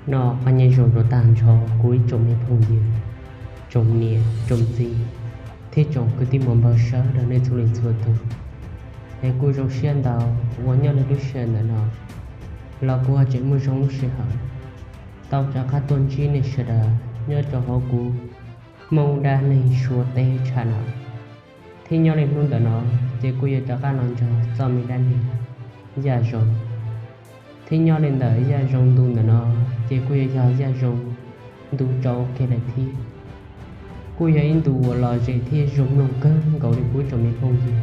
Nyob zoo rau tag nrho kuv ib tsoom me phooj ywg, tsoom niam tsoom txiv, thiab tsoom kwv tij muam npawg sawv daws nej txhua leej txhua tus. Es kuv zoo siab ntau uas nyob li lub sij hawm ntawm no los kuv ho tseem muaj zoo lub sij hawm tau rov qab tuaj ntsib nej sawv daws nyob rau hauv kuv Hmoob Dab Neeg Suav Teb channel. Thiab nyob li hnub ntawm no ces kuv yuav rov qab los nrog txoj me dab neeg Yaj Zoo. Thiab nyob li ntawm Yaj Zoo ntu ntawm no ces kuj yuav yog Yaj Zoo ntu rau kiag lawm thiab. Kuj yog ib ntu uas lom zem thiab zoo mloog kawg nkaus li kuv tsoom me phooj ywg.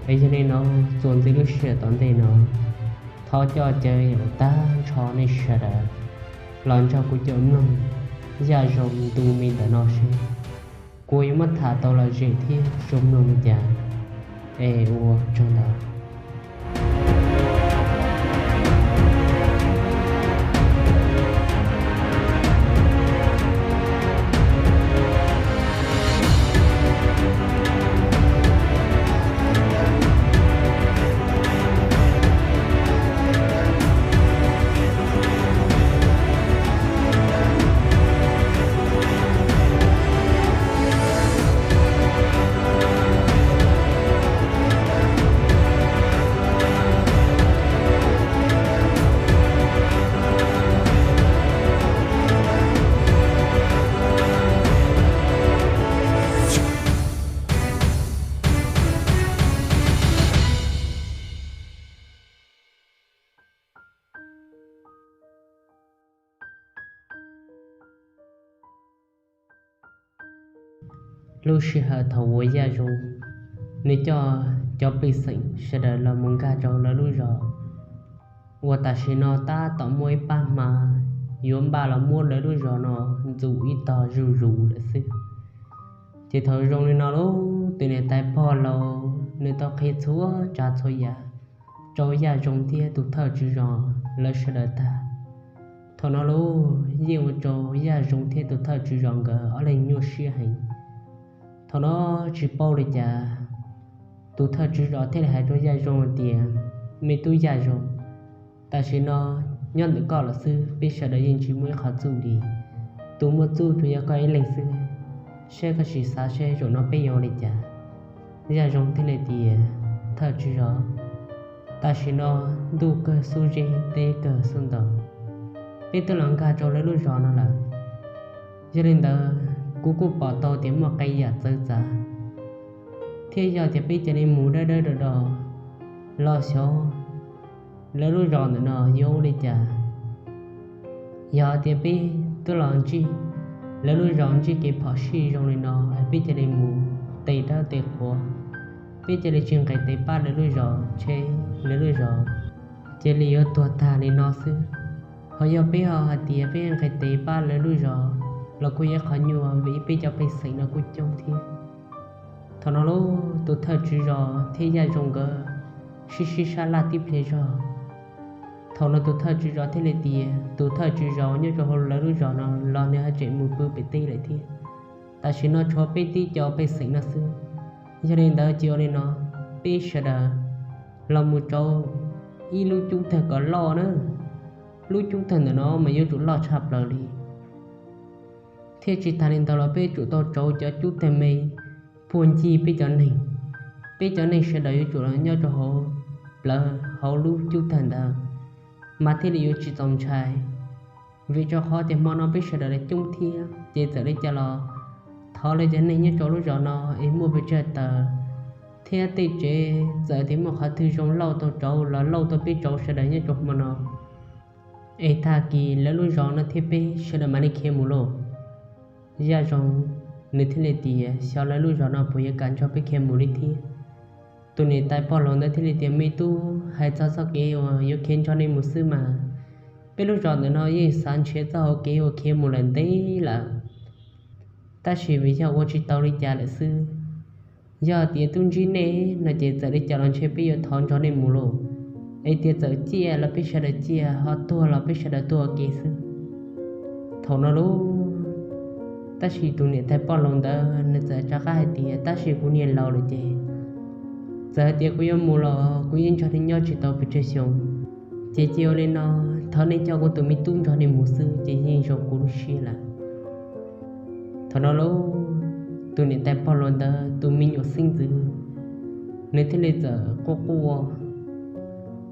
Es yog li no, txuas ntxiv lub sij hawm tom ntej no, thov coj caw tag nrho nej sawv daws los nrog kuv caum mloog Yaj Zoo ntu me ntawm no seb kuv yuav muab tham tau lom zem thiab zoo mloog li cas. Es ua tsaug ntau. Lub sij hawm thaum uas Yaj Zoo nws coj cov pej xeem sawv daws los mus nkag rau lawv lub zos uas tam sim no tab tom muaj ib pab hma yuav npaj los muab lawv lub zos no ntxuam ib tog zuj zus lawm xwb. Ces thaum zoo li no lauj, tus niam tais pog laus nws tau qhia txhua tsav txhua yam rau Yaj Zoo thiab tus thawj tswv zos lawv sawv daws tag. Thaum no lauj, yeej ua rau Yaj Zoo thiab tus thawj tswv zos nkawd ob leeg nyuaj siab heev. Thaum no tsis paub li cas, tus thawj tswv zos thiaj li hais rau Yaj Zoo hais tias, Me tub Yaj Zoo, tam sim no nyob ntawm koj lawm xwb, peb sawv daws yeej tsis muaj ib qho txuj li. Tus muaj txuj tsuas yog koj ib leeg xwb, saib koj sim xav seb zaum no peb yuav ua li cas. Yaj Zoo thiaj li tias, Thawj tswv zos, tam sim no ntuj kawg xub zeb teb kawg xub ntaus, peb twb los nkag rau lawv lub zos no lawm. Yog li ntawd kuv kuj pom tau tias muaj qee yam txawv txav, thiab yog tias peb cia li mus dawb dawb do do los xyov lawv lub zos ntawm no yuav ua li cas. Yog tias peb twb los ntsib lawv lub zos ntsib kev phom sij zoo li no, peb cia li mus tes dawb tes qhuav, peb cia li tsis nqis tes pab lawv lub zos ntshe lawv lub zos cia li yuav tuag tag li no xwb. Ho yog peb ho hais tias peb nqis tes pab lawv lub zos los kuj yog ib qho nyuaj vim peb cov pej xeem no kuj coob thiab. Thaum no lauj, tus thawj tswv zos thiab Yaj Zoo nkawd sib sib sab laj tib pliag zog. Thaum no tus thawj tswv zos thiaj li tias, Tus thawj tswv zos nyob rau hauv lawv lub zos no los nws ho tseem mus pw pem teb lawm thiab. Tam sim no tshuav peb tib co pej xeem no xwb. Yog li ntawd cia ua li no, peb sawv daws los mus rauv ib lub cub tawg kom loj na. Lub cub tawg ntawm no mas yuav tsum loj tshaj plaws li, thiab tsis tas li ntawd los peb tsum tau rauv cov cub tawg me puag ncig peb cov neeg. Peb cov neeg sawv daws yuav tsum los nyob rau hauv plawv hauv lub cub tawg ntawd, mas thiaj li yuav tsis txaus ntshai. Vim rau qhov tias hmo no peb sawv daws los coob thiab, ces txawm li cas los thov lawv cov neeg nyob rau lub zos no es muaj pes tsawg tawm, thiab tej tsev txawm tias muaj qhov twg zoo lauj tau rauv los lauj tau peb rauv sawv daws nyob rau hmo no, es tag kis lawv lub zos no thiab peb sawv daws mam li khiav mus lauj. Yaj Zoo nws thiaj li tias, Xyov lawv lub zos no puas yuav kam nrog peb khiav mus li thiab. Tus niam tais pog laus ntawd thiaj li tias, Me tub, hais txog txoj kev uas yuav khiav nrog nej mus xwb mas, peb lub zos ntawm no yeej xav nrhiav txoj hau kev uas khiav mus lawm ntev lawm, tab sis vim yog ua tsis tau li cas lawm xwb. Yog tias tub ntsib nej no ces txawm li cas los ntshe peb yuav thov nrog nej mus lauj. Es tias txawm ciaj los peb sawv daws ciaj, ho tuag los peb sawv daws tuag ua ke xwb. Thaum no lauj, tab sis tus niam tais poj laus ntawd nws txawm rov qab hais tias, Tab sis kuv niam laus lawm ces txawm hais tias kuv yuav mus los kuv yeej nrog nej nyob tsis tau pes tsawg xyoo. Ces cia ua li no, thov nej coj kuv tus me tub nrog nej mus xwb ces yeej zoo kuv lub siab lawm. Thaum no lauj, tus niam tais pog laus ntawd tus me nyuam xeeb ntxwv, nws thiaj li txawm quaj quaj.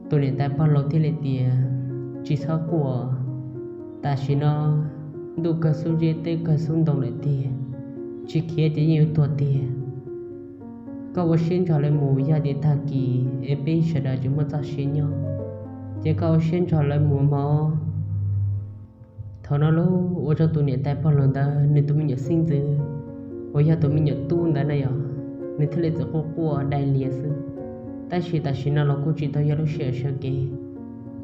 Tus niam tais pog laus thiaj li tias, Tsis txhob quaj, tam sim no ntuj kawg xub zeb teb kawg xub ntoo lawm tiag, tsis khiav ces yeej yuav tuag tiag. Koj ua siab nrog lawv mus, yog tias tag kis es peb sawv daws tsis muaj txoj sia nyob, ces koj ua siab nrog lawv mus mog. Thaum no lauj, ua rau tus niam tais pog laus ntawd nws tus me nyuam xeeb ntxwv uas yog tus me nyuam tub ntawd na yog, nws thiaj li txawm quaj quaj dai lias xwb. Tab sis tam sim no los kuj tsis tau yog lub sij hawm sawv kev.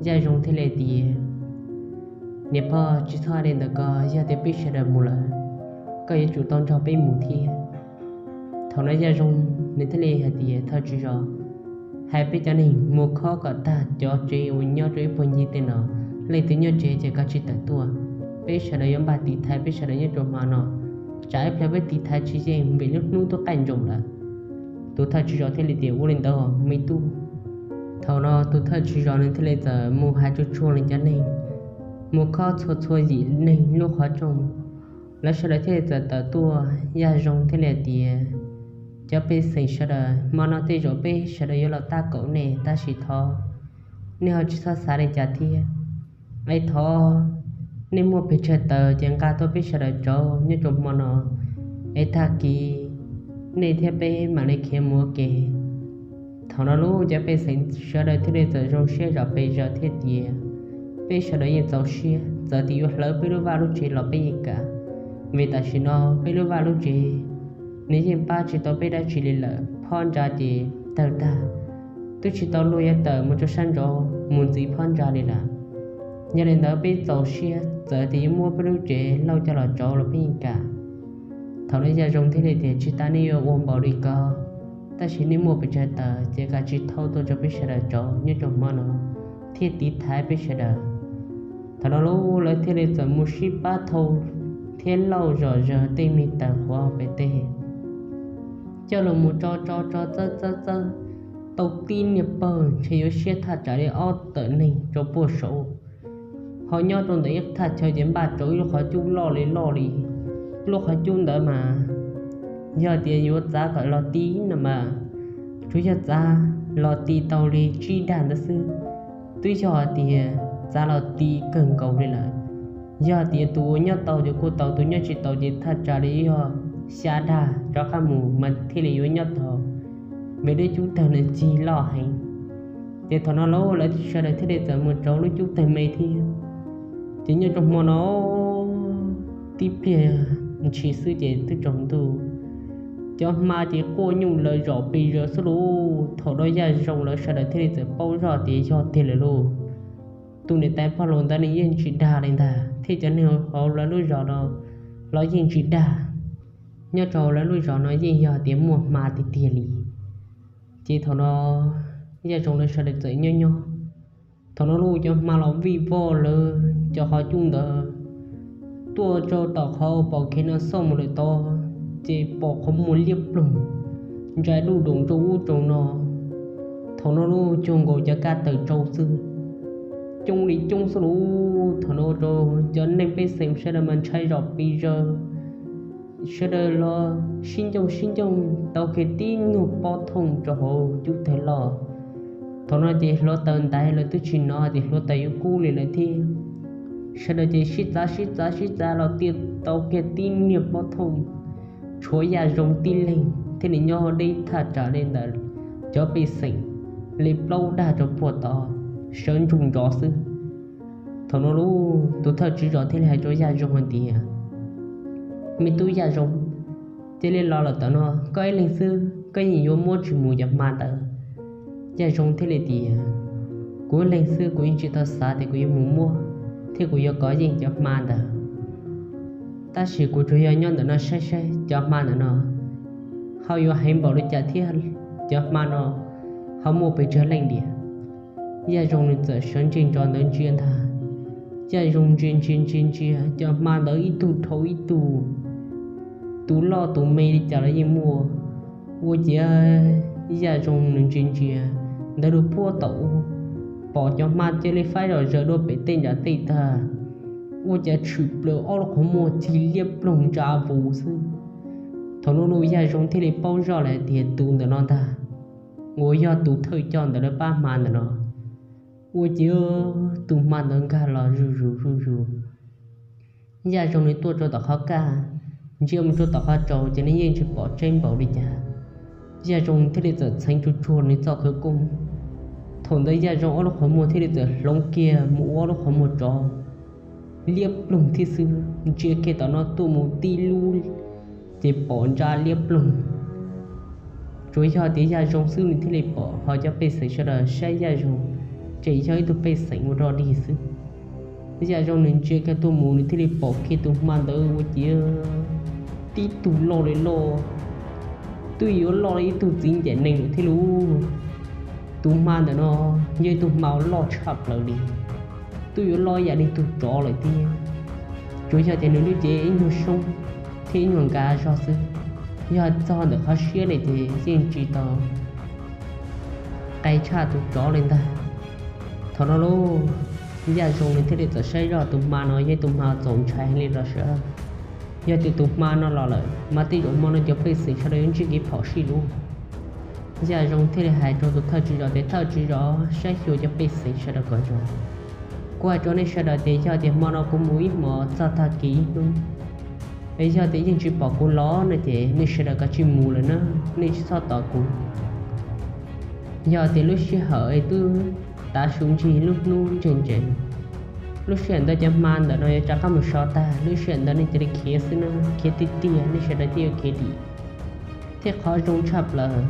Yaj Zoo thiaj li tias, Niam pog, tsis txhob hais li ntawd ko, yog tias peb sawv daws mus lawm, koj yuav tsum tau nrog peb mus thiab. Thaum no Yaj Zoo nws thiaj li hais tias, Thawj tswv zos, hais peb cov neeg mus khob kom tag cov tsev uas nyob rau ib puag ncig tej no, leej twg nyob tsev ces koj tsis tawm tuaj. Peb sawv daws yuav npaj tiv thaiv peb sawv daws nyob rau hmo no, tsam ib pliag peb tiv thaiv tsis yeej vim lub hnub twb qaij nroos lawm. Tus thawj tswv zos thiaj li tias, Ua li ntawd me tub. Thaum no tus thawj tswv zos nws thiaj li txawm mus hais tsuag tsuag li cov neeg, mus khob txhua txhua yim neeg lub qhov rooj. Lawv sawv daws thiaj li txawm tawm tuaj. Yaj Zoo thiaj li hais tias, Cov pej xeem sawv daws, hmo no tej zaum peb sawv daws yuav los tab kaum nej, tab sis thov nej ho tsis txhob xav li cas thiab. Es thov nej muaj pes tsawg taws ces nqa tuaj peb sawv daws rauv nyob rau hmo no, es tag kis nej thiab peb mam li khiav mus ua ke. Thaum no lauj, cov pej xeem sawv daws thiaj li txawm zoo siab zom pes zaws thiab tias, Peb sawv daws yeej txaus siab, txawm tias yuav hlawv peb lub vaj lub tsev los peb yeej kam, vim tam sim no peb lub vaj lub tsev nws yeej pab tsis tau peb dab tsi li lawm. Phab ntsa ces tawg tag, twb tsis tau luag yuav tawm mus rau sab nraud mus ntxiv phab ntsa li lawm. Yog li ntawd peb txaus siab, txawm tias yuav muab peb lub tsev lauj coj los rauv los peb yeej kam. Thaum no Yaj Zoo thiaj li tias, Tsis tas nej yuav ua npaum li ko, tab sis nej muaj pes tsawg taws ces kav tsij thauj tuaj rau peb sawv daws rauv nyob rau hmo no thiab tiv thaiv peb sawv daws. Thaum no lauj, lawv thiaj li txawm mus sib pab thauj thiab lauj zom zaws tej me taws qhuav pem tej, coj los mus tso tso tso txawb txawb txawb, tau tib niag pawg ntshe yuav siab thaj tsam li ob tawm neeg rau puag saud. Ho nyob rau ntawm ib thaj chaw ces npaj rau ib lub qhov cub loj li loj li. Lub qhov cub ntawd mas yog tias yuav txav kom los ti no mas, tsuas yog txav los ti tau li tsib dag ntawd xwb, twb yog hais tias txav los ti kawg nkaus li lawm. Yog tias tus uas nyob tau ces kuj tau, tus nyob tsis tau ces thaj tsam li yog xya dag rov qab mus mas thiaj li yuav nyob tau, vim lub cub tawg nws cig loj heev. Ces thaum no lauj, lawv sawv daws thiaj li txawm mus rauv lub cub tawg me thiab. Ces nyob rau hmo no tib pliag ntshis xwb ces twb tsaus ntuj, cov hma ces quaj nyuj lawv zom pes zaws xwb lauj. Thaum no Yaj Zoo lawv sawv daws thiaj li txawm paub zoj tias yog tiag lawm lauj. Tus niam tais pog laus ntawd nws yeej tsis dag li ntag, thiab cov neeg hauv lawv lub zos no los yeej tsis dag. Nyob rau lawv lub zos no yeej yog tias muaj hma tiag tiag li. Ces thaum no Yaj Zoo lawv sawv daws txawm nyob nyob. Thaum no lauj, cov hma los vij voj lawv cov qhov cub ntawd tuaj rau tom qhov pom kev no xauj mus lawm tod, ces pom qhov muag liab ploog, ntsais duj doom rau ub rau no. Thaum no lauj, cuag nkaus cov kab tawm tsau xwb, coob li coob xwb lauj. Thaum no rau cov neeg pej xeem sawv daws mas ntshai zom pes zaws, sawv daws los sib ncooj sib ncooj tau kiag tib nyuag pob thooj rau hauv cub tawg loj. Thaum no ces hluav taws ntaiv lawv twb tsis hnov tias hluav taws yuav kub li lawm thiab. Sawv daws ces sib txav sib txav sib txav los ti tau kiag tib niag pob thooj, tshuav Yaj Zoo tib leeg thiaj li nyob deb thaj tsam li ntawm cov pej xeem li plaub dag rau puag tod, sawv ntsug ntsov xwb. Thaum no lauj, tus thawj tswv zos thiaj li hais rau Yaj Zoo hais tias, Me tub Yaj Zoo, cia li los lawm tam no, koj ib leeg xwb koj yeej yuav muab tsis mus cov hma ntawd. Yaj Zoo thiaj li tias, Kuv ib leeg xwb kuv yeej tsis tau xav tias kuv yuav mus muab thiab kuv yuav kov yeej cov hma ntawd. Tab sis kuv tsuas yog nyob ntawm no saib saib cov hma ntawm no ho yuav heev npaum li cas thiab, cov hma no ho muaj pes tsawg leej diam. Yaj Zoo nws txawm sawv ntsia ntawd ntsia ntag. Yaj Zoo ntsia ntsia ntsia ntsia cov hma ntawd ib tug dhau ib tug, tus loj tus me li cas los yeej muaj. Ua ciav Yaj Zoo nws ntsia ntsia ntawd rau puag tom ub, pom cov hma cia li faib zom zaws dua pem tej ntsam tej tag, ua cas tshwm plaws ob lub qhov muag cig liab ploog ntsa vus xwb. Thaum no Yaj Zoo thiaj li paub zoj lawm tias tus ntawm no ntag uas yog tus thawj coj ntawm lawv pab hma ntawm no. Ua ciav tus hma ntawd nkag los zuj zus zuj zus. Yaj Zoo nws tuaj rau tom qhov kaj, ntsia mus rau tom qhov tsaus ces nws yeej tsis pom tseeb npaum li cas. Yaj Zoo thiaj li txawm txheev tsuag tsuag nws txoj khawv koob. Thaum ntawd Yaj Zoo ob lub qhov muag thiaj li txawm hloov kiag mus ua ob lub qhov muag tsov liab ploog thiab xwb. Ntsia kiag tom no tuaj mus tib lub ces pom ntsa liab ploog. Tsuas yog tias Yaj Zoo xwb nws thiaj li pom, ho cov pej xeem sawv daws saib Yaj Zoo tseem yog ib tug pej xeem ua rog dig xwb. Yaj Zoo nws ntsia kiag tuaj mus nws thiaj li pom kiag tus hma ntawd ua ciav tib tug loj li loj, twb yuav loj li ib tug txiv ncaim nees lawm thiab lauj. Tus hma ntawm no yog ib tug hma uas loj tshaj plaws li, twb yuav loj yam li tug tsov lawm thiab. Tsuas yog tias nws lub cev ib nyuag soob thiab ib nyuag nkav zog xwb, yog txog ntawm qhov siab li ces yeej tsis tau qe tshaj tus tsov li ntag. Thaum no lauj, Yaj Zoo nws thiaj li txawm saib zoj tus hma no yog ib tus hma txaus ntshai heev li los sav. Yog tias tus hma no los lawm mas tej zaum hmo no cov pej xeem sawv daws yuav ntsib kev phom sij lauj. Yaj Zoo thiaj li hais rau tus thawj tswj zos tias, Thawj tswj zos, saib xyuas cov pej xeem sawv daws kom zoo. Kuv hais rau nej sawv daws tias yog tias hmo no kuv mus ib hmos txog tag kis ib hnub, es yog tias yeej tsis pom kuv los no ces nej sawv daws kav tsij mus lawm na, nej tsis txhob tos kuv. Yog tias lub sij hawm es twb tav su ntsig lub hnub ntse ntsees, lub sij hawm ntawd cov hma ntawm no yuav rov qab mus so tag, lub sij hawm ntawd nej cia li khiav xwb na, khiav tiag tiag nej sawv daws thiaj yuav khiav dim. Thiab qhov zoo tshaj plaws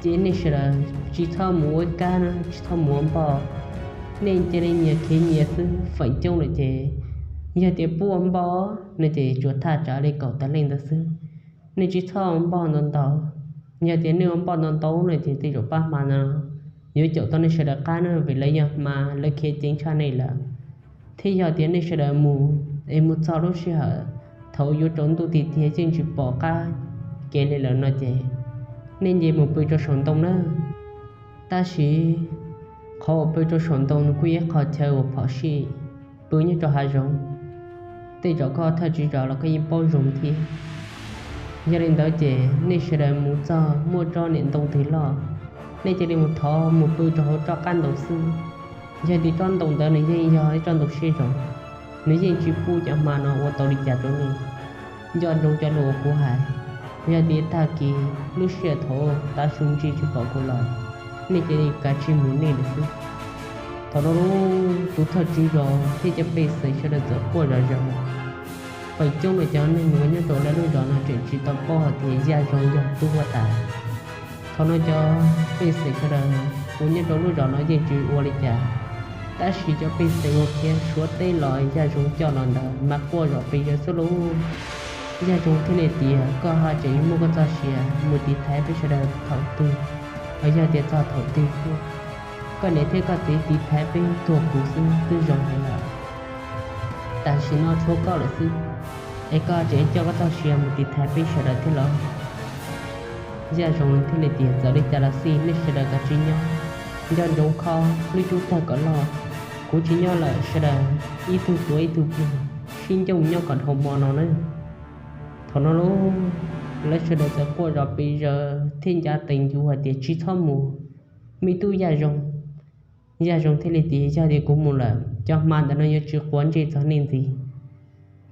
ces nej sawv daws tsis txhob mus ua ib kab na, tsis txhob mus ua npoj, nej cia li nyias khiav nyias xwb. Feem coob lawm ces yog tias pub ua npoj no ces tsuas thaj tsam li kaum tawm leej ntawd xwb. Nej tsis txhob ua npoj ntau ntau, yog tias nej ua npoj ntau ntau no ces tej zaum pab hma no yuav caum tau nej sawv daws qab na, vim lawv yog hma lawv khiav ceev tshaj nej lawm. Thiab yog tias nej sawv daws mus es mus txog lub sij hawm thaum yuav tsaus ntuj tiag tiag yeej tsis pom qab kev li lawm no ces nej nce mus pw rau saum ntoo na. Tab sis qhov uas pw rau saum ntoo nws kuj yog ib qho chaw uas phom sij, pw nyob rau hav zoov, tej zaum koj thawj tswj zos los koj yeej paub zoo thiab. Yog li ntawd ces nej sawv daws mus txog muaj tsob niam ntoo twg loj, nej cia li mus thov mus pw rau hauv tsob qab ntoo xwb. Yog tias tsob ntoo ntawd nws yeej yog ib tsob ntoo siab zoo, nws yeej tsis pub cov hma no ua tau li cas rau nej. Nco ntsoov cov lus uas kuv hais, yog tias tag kis lub sij hawm thaum tav su ntsig tsis pom kuv los, nej cia li kav tsij mus nej lawm xwb. Thaum no tus thawj tswj zos thiab cov pej xeem sawv daws txawm quaj zom zaws. Feem coob no cov neeg uas nyob rau lawv lub zos no tseem tsis tau paub hais tias Yaj Zoo yog tub huab tais. Thaum no cov pej xeem sawv daws uas nyob rau lub zos no yeej tsis ua li cas, tab sis cov pej xeem uas khiav Suav teb los Yaj Zoo coj los ntawd mas quaj zom pes zaws xwb lauj. Yaj Zoo thiaj li tias, Koj ho tseem muaj koj txoj sia mus tiv thaiv peb sawv daws thaum twg? Los yog tias txog thaum twg thiab? Koj niam thiab koj txiv tiv thaiv peb tuag kuv xwb twb zoo heev lawm. Tam sim no tshuav koj lawm xwb, es koj tseem coj koj txoj sia mus tiv thaiv peb sawv daws thiab los? Yaj Zoo thiaj li tias, Txawm li cas los xij nej sawv daws kav tsij nyob. Nco ntsoov kho lub cub tawg kom loj, kuv tsis nyob lawm, sawv daws ib tug tuav ib tug plig, sib ncoo nyob kom dhau hmo no na. Thaum no lauj, lawv sawv daws txawm quaj zom pes zaws thiab ncav tees ncuv hais tias, Tsis txhob mus, me tub Yaj Zoo. Yaj Zoo thiaj li tias, Yog tias kuv mus lawm, cov hma ntawm no yuav tsis quav ntsej txog nej ntxiv.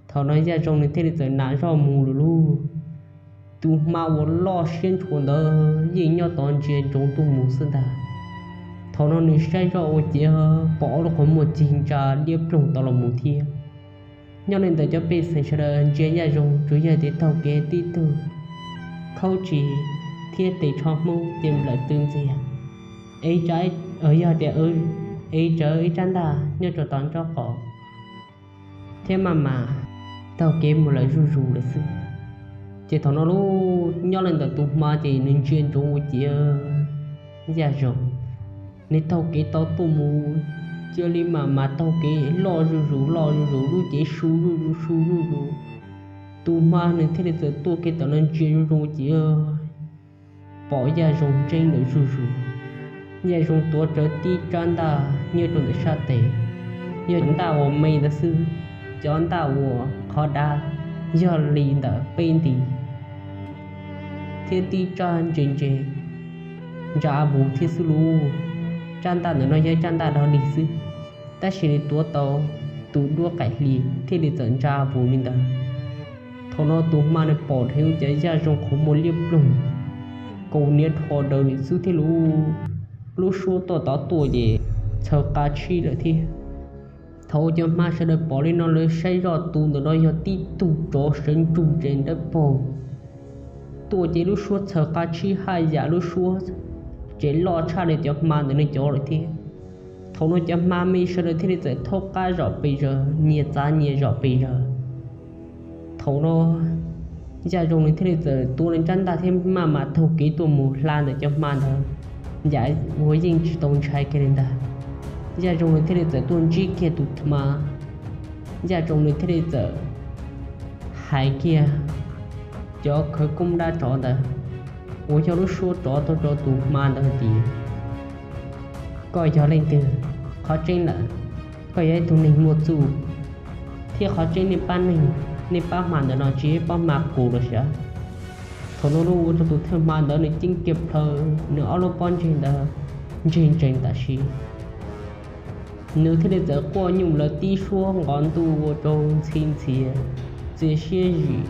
Thaum no Yaj Zoo nws thiaj li txawm nam zoj mus lawm lauj. Tus hma uas loj siab ntshua ntawd yeej nyob tod ntsia ntsoov tuaj mus xwb ntag. Thaum no nws saib zoj ua ciav pom ob lub qhov muag cig ntsa liab ploog tod los mus thiab. Nyob li ntawd cov pej xeem sawv daws ntsia Yaj Zoo tsuas yog tias taug kev tib tug khaub tsis thiab tes tsho hmoob ces nplawm tw ntxiag, es yog tias ev tsawv ib rab ntaj nyob rau tom nraub qaum thiab maj mam taug kev mus lawm zuj zus lawm xwb. Ces thaum no lauj, nyob li ntawm tus hma ces nws ntsia ntsoov ua ciav Yaj Zoo, nws taug kev tod tuaj mus, cia li maj mam taug kev loj zuj zus loj zuj zus, lub cev su zuj zus su zuj zus. Tus hma nws thiaj li txawm tuaj kiag tom no ntsia zoo zoo ua ciav pom Yaj Zoo ntseeb lawm zuj zus. Yaj Zoo tuav rawv tib tsab ntaj nyob rau ntawm sab tes, yog ntaj uas me ntawd xwb, cov ntaj uas qhov dav yog li ntawm peb nti thiab tib tsab ntse ntse ntsa vus thiab xwb lauj. Tsab ntaj ntawm no yog tsab ntaj dog dig xwb, tab sis nws tuav tau tus duab qaim hli thiaj li txawm ntsa vus li ntawd. Thaum no tus hma nws pom dheev cov Yaj Zoo qhov muag liab ploog, kaus hniav rho daws li xwb thiab lauj. Lub suab tuaj tod tuaj ces txhaws qa tshib lawm thiab. Thaum cov hma sawv daws pom li no lawv saib zoj tus ntawm no yog tib tug tsov sawv ntsug tsev dawb paug tuaj ces lub suab txhaws qa tshib haj yam lub suab tsev loj tshaj li cov hma ntawm no cov lawm thiab. Thaum no cov hma me sawv daws thiaj li txawm thaub qab zom pes zaws nyias txav nyias zom pes zaws. Thaum no Yaj Zoo nws thiaj li txawm tuav nws tsab ntaj thiab maj mam taug kev tuaj mus hla ntawm cov hma ntawd, yam uas yeej tsis tau ntshai kiag li ntag. Yaj Zoo nws thiaj li txawm tuaj ntsib kiag tus hma, Yaj Zoo nws thiaj li txawm hais kiag cov khawv koob dab tsov ntawd uas yog lub suab tsov tuaj rau tus hma ntawd hais tias, koj yog leej twg? Qhov tseeb lawm, koj yog ib tug neeg muaj txuj, thiab qhov tseeb nej pab neeg, nej pab hma ntawm no tsis yog pab hma qus los sav. Thaum no lub ua rau tus thawj hma ntawd nws ceeb kiag plhaw, nws ob lub pob ntseg ntawd ntseg ntsees tam sim, nws thiaj li txawm quaj nyuj lawv tib suab nqov ntuj ua rau ntxhi ntxhias txias siab zim.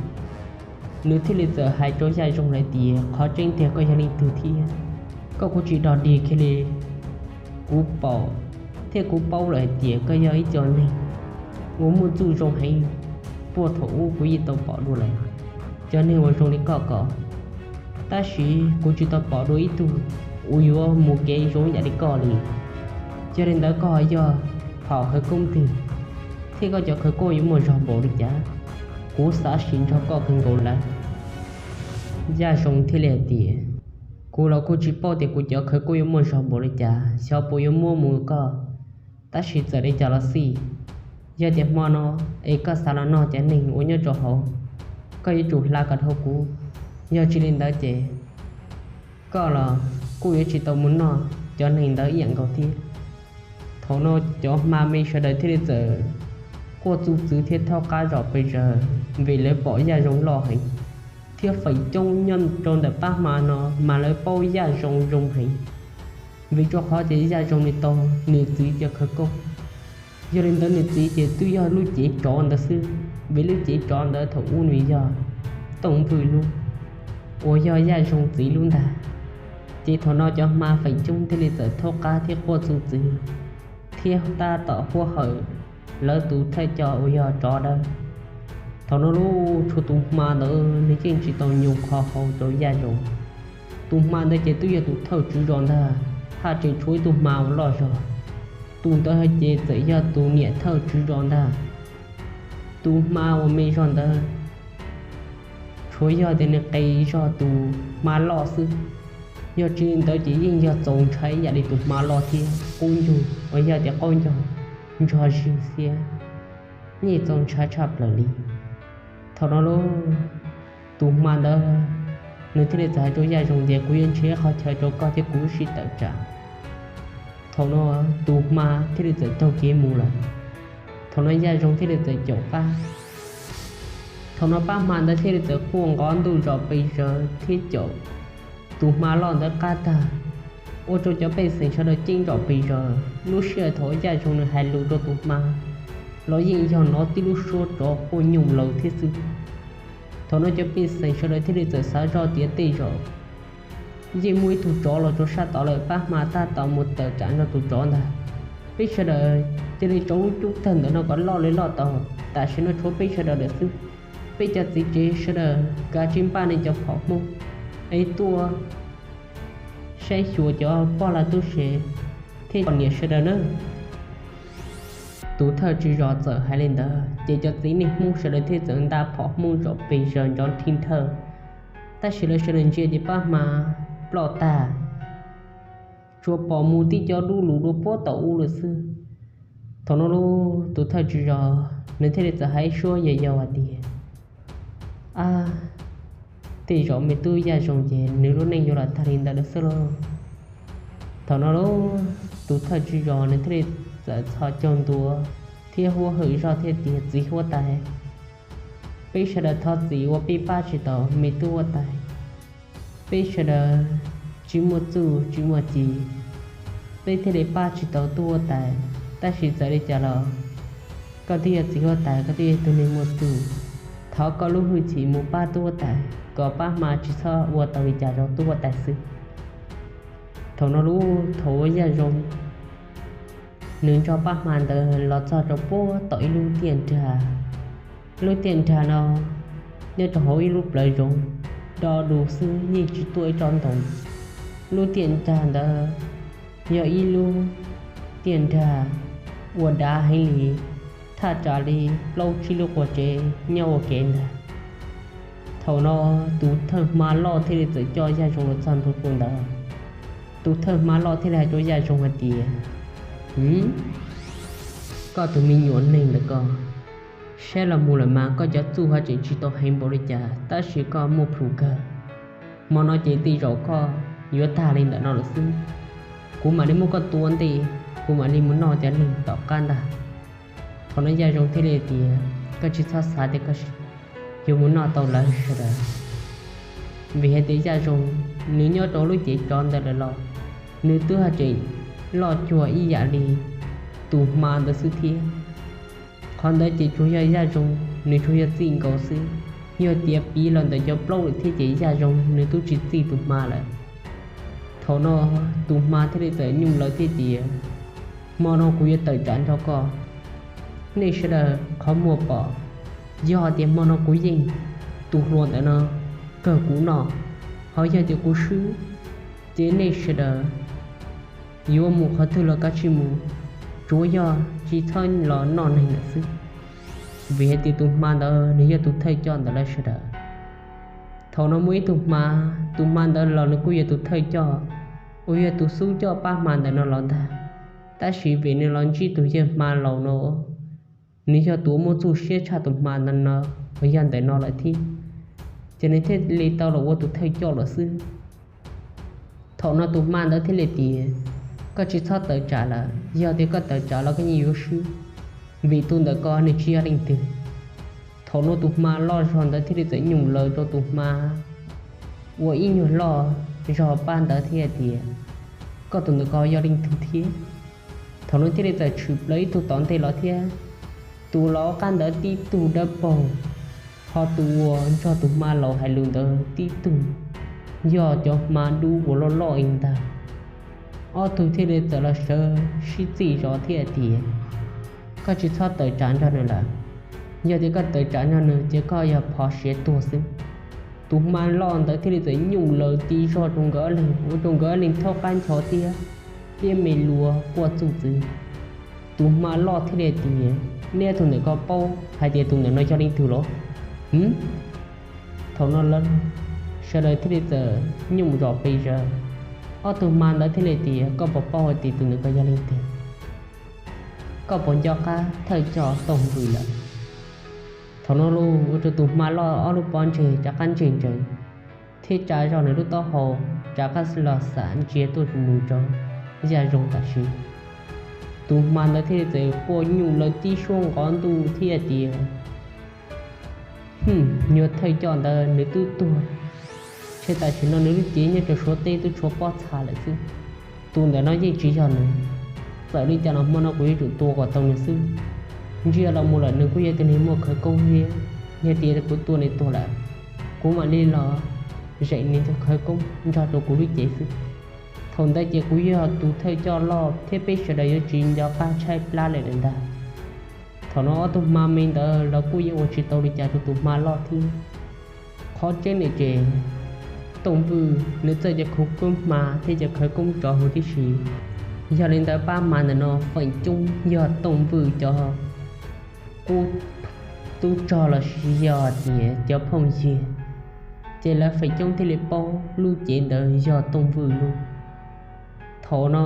Nws thiaj li txawm hais rau Yaj Zoo hais tias, qhov tseeb tiag koj yog leej twg thiab? Koj kuj tsis dog dig kiag li. Kuv pom thiab kuv paub lawm hais tias koj yog ib co neeg uas muaj txuj zoo heev, puag thaum ub kuv yeej tau pom dua lawm cov neeg uas zoo li koj ko, tab sis kuv tsis tau pom dua ib tug uas yuav mus kev zoo yam li koj li. Yog li ntawd koj ho yog phom khawv koob twg, thiab koj cov khawv koob yuav muaj zog npaum li cas? Kuv xav sim nrog koj kawg nkaus lawm. Yaj Zoo thiaj li hais tias, kuv los kuj tsis paub tias kuv cov khawv koob yuav muaj zog npaum li cas xyov puas yuav muab mus koj, tab sis txawm li cas los xij, yog tias hmo no es koj xav los noj cov neeg uas nyob rau hauv, koj yuav tsum hla kom dhau kuv, yog tsis li ntawd ces koj los kuj yuav tsis tau mus noj cov neeg ntawd ib yam nkaus thiab. Thaum no cov hma me sawv daws thiaj li txawm quaj txuj txwv thiab thaub qab zom pes zaws vim lawv pom Yaj Zoo loj heev, thiab feem coob nyob rau ntawm pab hma no mas lawv paub Yaj Zoo zoo heev, vim rau qhov tias Yaj Zoo nws tau nws txiv cov khawv koob. Yog li ntawd nws txiv ces twb yog lub cev tsov ntawd xwb, vim lub cev tsov ntawd thaum ub nws yog Tooj Vwj lub, uas yog Yaj Zoo txiv lub ntag. Ces thaum no cov hma feem coob thiaj li txawm thaub qab thiab quaj txuj txwv, thiab tab tom huab hawm lawv tus thawj coj uas yog tsov dawb. Thaum no lub tshuav tus hma ntawd nws yeej tsis tau nyoo kho hau rau Yaj Zoo. Tus hma ntawd ces twb yog tus thawj tswv zos ntag, haj tseem tshuav ib tug hma uas loj zog. Tus ntawd hais ces txawm yog tus niam thawj tswv zos ntag. Tus hma uas me zog ntawd tshuav yog tias nws qis zog tus hma loj xwb, yog tsis li ntawd ces yeej yog txaus ntshai ib yam li tus hma loj thiab qub ncaug uas yog tias qaub ncaug ntsog zig xiab, yeej txaus ntshai tshaj plaws li. Thaum no lub tus hma ntawd nws thiaj li txawm hais rau Yaj Zoo tias, kuv yuav nrhiav qhov chaw rau koj thiab kuv sib tawm tsam. Thaum no tus hma thiaj li txawm taug kev mus lawm. Thaum no Yaj Zoo thiaj li txawm caum qab. Thaum no pab hma ntawd thiaj li txawm quaj nqov ntuj zom pes zaws thiab caum tus hma loj ntawd qab tag, ua rau cov pej xeem sawv daws ceeb zom pes zaws. Lub sij hawm thaum Yaj Zoo nws hais lus rau tus hma los yeej yog hnov tib lub suab tsov quaj nyooj laws thiab xwb. Thaum no cov pej xeem sawv daws thiaj li txawm xav zoj tias tej zaum yeej muaj ib tug tsov los rau sab tod lawm, pab hma tab tom mus tawm tsam nrog tus tsov ntag. Peb sawv daws cia li tso lub cub tawg ntawm no kom loj li loj tau, tam sim no tshuav peb sawv daws lawm xwb. Peb cov txiv tsev sawv daws kav tsij npaj nej cov phom hmoob es tuaj saib xyuas cov poj lag tub se thiab poj niam sawv daws nawb. Tus thawj tswv zos txawm hais li ntawd ces cov txiv neej hmoob sawv daws thiaj txawm nta phom hmoob zom pes zaws nrov nrhij nrhawj. Tab sis lawv sawv daws ntsia ces pab hma ploj tag, tsuas pom mus tib co dub lug dua puag tom ub lawm xwb. Thaum no lub tus thawj tswv zos nws thiaj li txawm hais ib suab yau yau hais tias, ab, tej zaum me tub Yaj Zoo ces nws lub neej yuav los tag li ntawd lawm xwb lauj. Thaum no lub tus thawj tswj zos nws thiaj li txawm txhos caug ntua thiab huab hwm zog thiab tias, Txiv huab tais, peb sawv daws thov txim uas peb pab tsis tau me tub huab tais. Peb sawv daws tsis muaj txuj tsis muaj ci, peb thiaj li pab tsis tau tub huab tais. Tab sis txawm li cas los koj twb yog txiv huab tais, koj twb yog ib tug neeg muaj txuj, thov koj lub hwj chim mus pab tub huab tais kom pab hma tsis txhob ua tau li cas rau tub huab tais xwb. Thaum no lub thaum uas Yaj Zoo nws nrog pab hma ntawd los txog rau puag tom ib lub tiaj nrag. Lub tiaj nrag no nyob rau hauv ib lub plawv zoov do du xwb, yeej tsis tuaj ib tsob ntoo. Lub tiaj nrag ntawd yog ib lub tiaj nrag uas dav heev li, thaj tsam li plaub tsib lub quas tsev nyob ua ke ntag. Thaum no tus thawj hma loj thiaj li txawm coj Yaj Zoo los txog ntua ntawd. Tus thawj hma loj thiaj li hais rau Yaj Zoo hais tias, Koj tus me nyuam neeg ntawm koj, saib los mus lawm mas koj cov txuj ho tseem tsis tau heev npaum li cas, tab sis koj muaj plhus kawg. Hmo no ces tej zaum koj yuav tag li ntawm no lawm xwb. Kuv mam li muab koj tua ntej, kuv mam li mus noj cov neeg tom qab ntag. Thaum no Yaj Zoo thiaj li tias, Koj tsis txhob xav tias koj yuav mus noj tau lawv sawv daws, vim hais tias Yaj Zoo nws nyob rau lub cev tsov ntawd lawm los nws twb ho tseem loj cuag ib yam li tus hma ntawd xwb thiab. Qhov ntawd ces tsuas yog Yaj Zoo nws tsuas yog txij nkaus xwb, yog tias piv los ntawm cov plaub lawm thiab ces Yaj Zoo nws twb tsis txij tus hma lawm. Thaum no tus hma thiaj li txawm nyuj lawv thiab tias, Hmo no kuv yuav tawm tsam nrog koj. Nej sawv daws qhov muag pom, yog tias hmo no kuv yeej, tus hluas ntawm no kawg kuv noj, ho yog tias kuv swb, ces nej sawv daws yuav mus qhov twg los kav tsij mus, tsuav yog tsis txhob los noj neeg lawm xwb. Vim hais tias tus hma ntawd nws yog tus thawj coj ntawm lawv sawv daws. Thaum no muaj ib tug hma, tus hma ntawd los nws kuj yog tus thawj coj uas yog tus xub coj pab hma ntawm no los ntag. Tab sis vim nws los ntsib tus yawg hma laus no, nws yog tus uas muaj txuj siab tshaj tus hma ntawd no uas yog ntawm no lawm thiab, ces nws thiaj li tau los ua tus thawj coj lawm xwb. Thaum no tus hma ntawd thiaj li tias, Koj tsis txhob tawm tsam lawm, yog tias koj tawm tsam los koj yeej yuav swb, vim tus ntawm ko nws tsis yog leej twg. Thaum no tus hma loj zog ntawd thiaj li txawm nyuj lawv rau tus hma uas ib nyuag loj zog pab ntawd thiab tias, Koj tus ntawm ko yog leej twg thiab? Thaum no thiaj li txawm tshwm plaws ib tug tom ntej los thiab. Tus los qab ntawd tib tug dawb paug, ho tus uas nrog tus hma laus hais lus ntawd tib tug yog cov hma dub uas loj loj li ntag. Ob tug thiaj li txawm los sawv sib txij zov thiab tias, Koj tsis txhob tawm tsam nrog nws lawm, yog tias koj tawm tsam nrog nws ces koj yog phov siav tuag xwb. Tus hma loj ntawd thiaj li txawm nyuj lawv tib zog rau nkawd ob leeg, ua rau nkawd ob leeg thaub qab ncho tiab, thiab me luas quaj txuj txwv. Tus hma loj thiaj li tias, Neb tus ntawm ko paub hais tias tus ntawm no yog leej twg los? Thaum no sawv daws thiaj li txawm nyuj zom pes zaws. Ob tug hma ntawd thiaj li tias, Koj puas paub hais tias tus ntawm ko yog leej twg? Koj puas nco qab thawj coj Tooj Vwm lawm? Thaum no ua rau tus hma loj ob lub pob ntseg rov qab ntseg ntsees, thiab tsa zog nws lub taub hau rov qab los xam ntsia tuaj mus rau Yaj Zoo tam sim. Tus hma ntawd thiaj li txawm quaj nyuj lawv tib suab nqov ntuj thiab tias, Hwm, nyuag thawj coj ntawd nws twb tuag, ces tam sim no nws lub cev nyob rau Suav teb twb tshuav pob txha lawm xwb. Tus ntawm no yeej tsis yog nws. Txawm li cas los hmo no kuv yuav tsum tua kom tau nws xwb. Ntsia los mus lawm nws kuj yog tus neeg muaj khawv koob thiab, yog tias kuv tua nws tuag lawm, kuv mam li los zem nws cov khawv koob nrog rau kuv lub cev xwb. Thaum ntawd ces kuv yog tus thawj coj loj thiab peb sawv daws yuav tsis nco qab tshaib plab li lawm ntag. Thaum no ob tug hma me ntawd los kuj yeej ua tsis tau li cas rau tus hma loj thiab. Qhov tseeb ne ces Tooj Vwj nws txawj cov khawv koob hma thiab cov khawv koob tsov huv tib si. Yog li ntawd pab hma ntawm no feem coob yog Tooj Vwj cov qub tub rog los sis yog tias cov phooj ywg, ces lawv feem coob thiaj li paub lub cev ntawd yog Tooj Vwj lub. Thaum no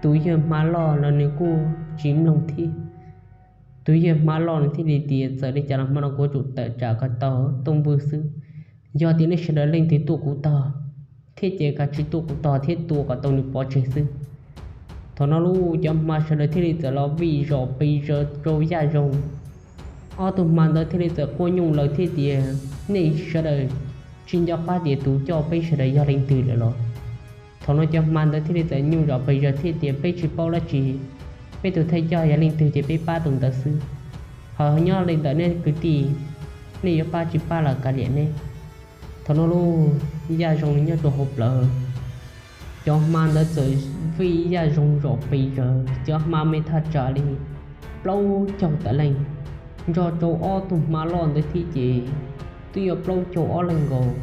tus yawg hma loj los nws kuj tsis mloog thiab. Tus yawg hma loj nws thiaj li tias, Txawm li cas los hmo no kuv yuav tsum tawm tsam kom tau Tooj Vwj xwb. Yog tias nej sawv daws leej twg tuaj kuv tog, thiab ces kav tsij tuaj kuv tog thiab tua kom tau nws pov tseg xwb. Thaum no los cov hma sawv daws thiaj li txawm los vij zom pes zaws rau Yaj Zoo. Ob tug hma ntawd thiaj li txawm quaj nyooj laws thiab tias, nej sawv daws tsis nco qab tias tus coj peb sawv daws yog leej twg lawm los? Thaum no cov hma ntawd thiaj li txawm nyooj zom pes zaws thiab tias, peb tsis paub dab tsi, peb tus thawj coj yog leej twg ces peb pab tus ntawd xwb. Ho nyob li ntawm nej kwv tij, nej yuav pab tsis pab los kav liam nej. Thaum no los Yaj Zoo nws nyob rau hauv plawv, cov hma ntawd txawm vij Yaj Zoo zom pes zaws, cov hma me thaj tsam li plaub caug tawm leej, nrog rau ob tug hma loj ntawd thiab ces twb yog plaub caug ob leeg nkaus.